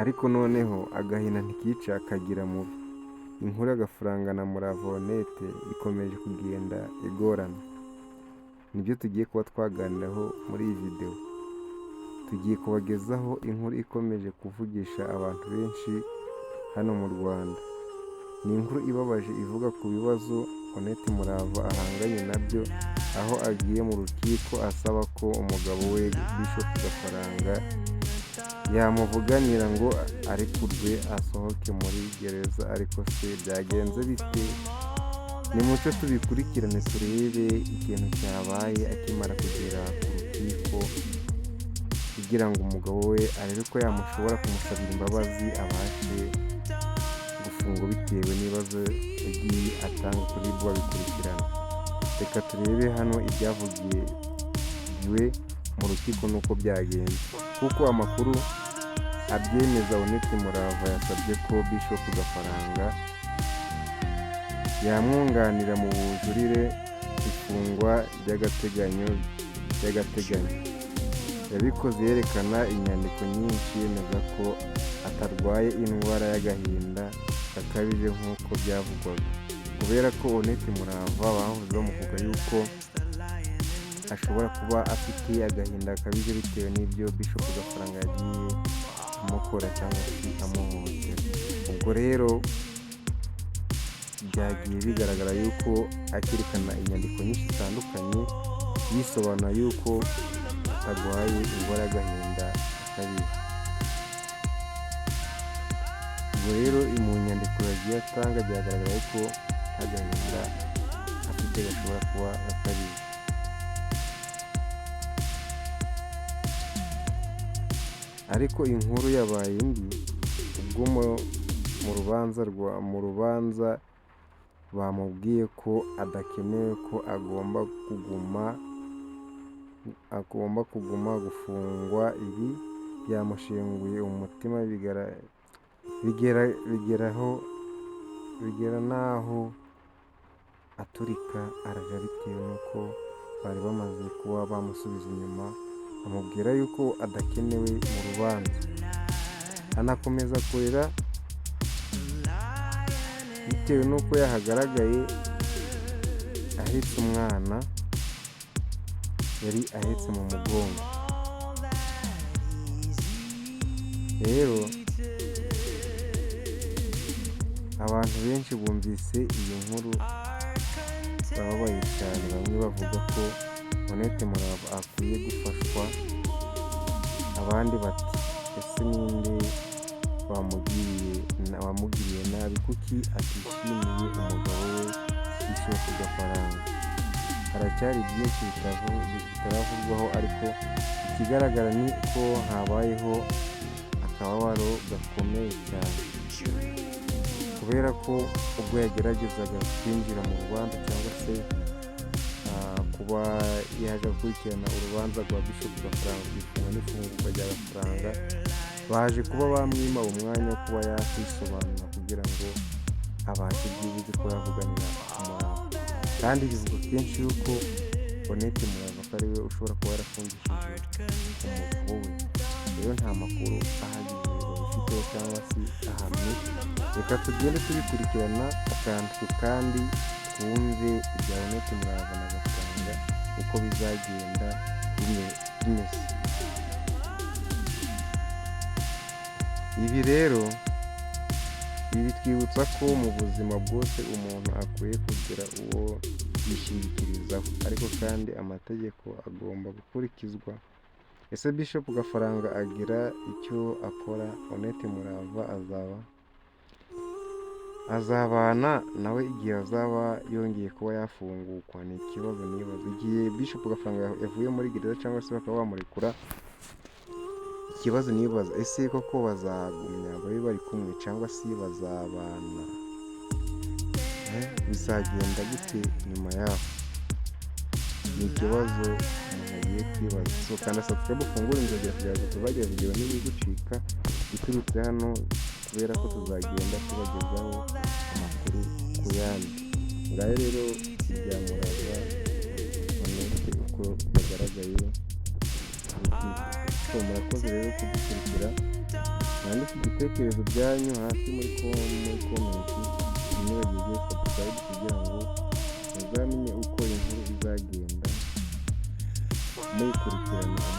Ariko noneho agahinda ntikica kagira mubi. Inkuru y'Agafaranga na Murava Honette ikomeje kugenda igorana. Nibyo tugiye kuba twaganiraho muri iyi videwo. Tugiye kubagezaho inkuru ikomeje kuvugisha abantu benshi hano mu Rwanda. Ni inkuru ibabaje ivuga ku bibazo Honette Murava ahanganye nabyo, aho agiye mu rukiko asaba ko umugabo we Bishop Gafaranga yamuvuganira ngo arekurwe asohoke muri gereza. Ariko se byagenze bite? Nimucyo tubikurikirane, turebe ikintu cyabaye akimara kugera ku rukiko, kugira ngo umugabo we arebe ko yamushobora kumusabira imbabazi, abashe gufungwa bitewe n'ibibazo yagiye atanga kuri bo babikurikirana. Reka turebe hano ibyavugiwe mu rukiko n'uko byagenze. Kuko amakuru abyemeza, Honette Murava yasabye ko Bishop Gafaranga yamwunganira mu bujurire ifungwa ry'agateganyo. Yabikoze yerekana inyandiko nyinshi yemeza ko atarwaye indwara y'agahinda gakabije nk'uko byavugwaga. Kubera ko Honette Murava bahoze bamuvuga yuko ashobora kuba afite agahinda gakabije bitewe n'ibyo Bishop Gafaranga yagiye amukora cyangwa se amuhohotera. Ubwo rero byagiye bigaragara yuko akerekana inyandiko nyinshi zitandukanye yisobanura yuko atarwaye indwara y'agahinda gakabije. Ubwo rero mu nyandiko yagiye atanga byagaragara ko nta gahinda afite gashobora kuba gakabije. Ariko inkuru yabaye indi ubwo mu rubanza bamubwiye ko adakenewe, ko agomba kuguma gufungwa. Ibi byamushenguye umutima bigera n'aho aturika ararira, bitewe n'uko bari bamaze kuba bamusubiza inyuma, bamubwira yuko adakenewe mu rubanza. Anakomeza kurira bitewe n'uko yahagaragaye ahetse umwana yari ahetse mu mugongo. Rero abantu benshi bumvise iyi nkuru barababaye cyane, bamwe bavuga ko Honette Murava akwiye gufashwa, abandi bati: "Ese ninde wamugiriye nabi? Kuki atishimiye umugabo we Bishop Gafaranga?" Haracyari byinshi bitaravugwaho, ariko ikigaragara ni uko habayeho akababaro gakomeye cyane, kubera ko ubwo yageragezaga kwinjira mu rubanza cyangwa se kuba yaje gukurikirana urubanza rwa Bishop Gafaranga ku ifungwa n'ifungurwa rya Gafaranga, baje kuba bamwima umwanya wo kuba yakwisobanura kugira ngo abashe byibuze kuba yavuganira Murava. Kandi bivugwa kenshi yuko Honette Murava ko ariwe ushobora kuba yarafungishije umugabo we. Rero nta makuru ahagije babifiteho cyangwa se ahamye. Reka tugende tubikurikirana akantu ku kandi, twumve ibya Honette Murava na Gafaranga uko bizagenda bimeze. Ibi rero bitwibutsa ko mu buzima bwose umuntu akwiye kugira uwo yishingikirizaho, ariko kandi amategeko agomba gukurikizwa. Ese Bishop Gafaranga agira icyo akora, Honette Murava azabana nawe igihe azaba yongeye kuba yafungukwa? Ni ikibazo nibaza. Igihe Bishop Gafaranga yavuye muri gereza cyangwa se bakaba bamurekura, ikibazo nibaza: ese koko bazagumya babe bari kumwe cyangwa se bazabana? Bizagenda gute nyuma yaho? Ni ikibazo umuntu agiye kwibaza. So kanda subscribe, ufungure inzogera kugira ngo tuzagira video ntibigucika iturutse hano, kubera ko tuzagenda tubagezaho amakuru ku yandi. Ngayo rero ibya Murava Honette uko yagaragaye mu rukiko. So murakoze rero kudukurikira. Mwandike ibitekerezo byanyu hasi muri comment. Ntimwibagirwe subscribe kugira ngo muzamenye uko inkuru izagenda muyikurikirana umunsi.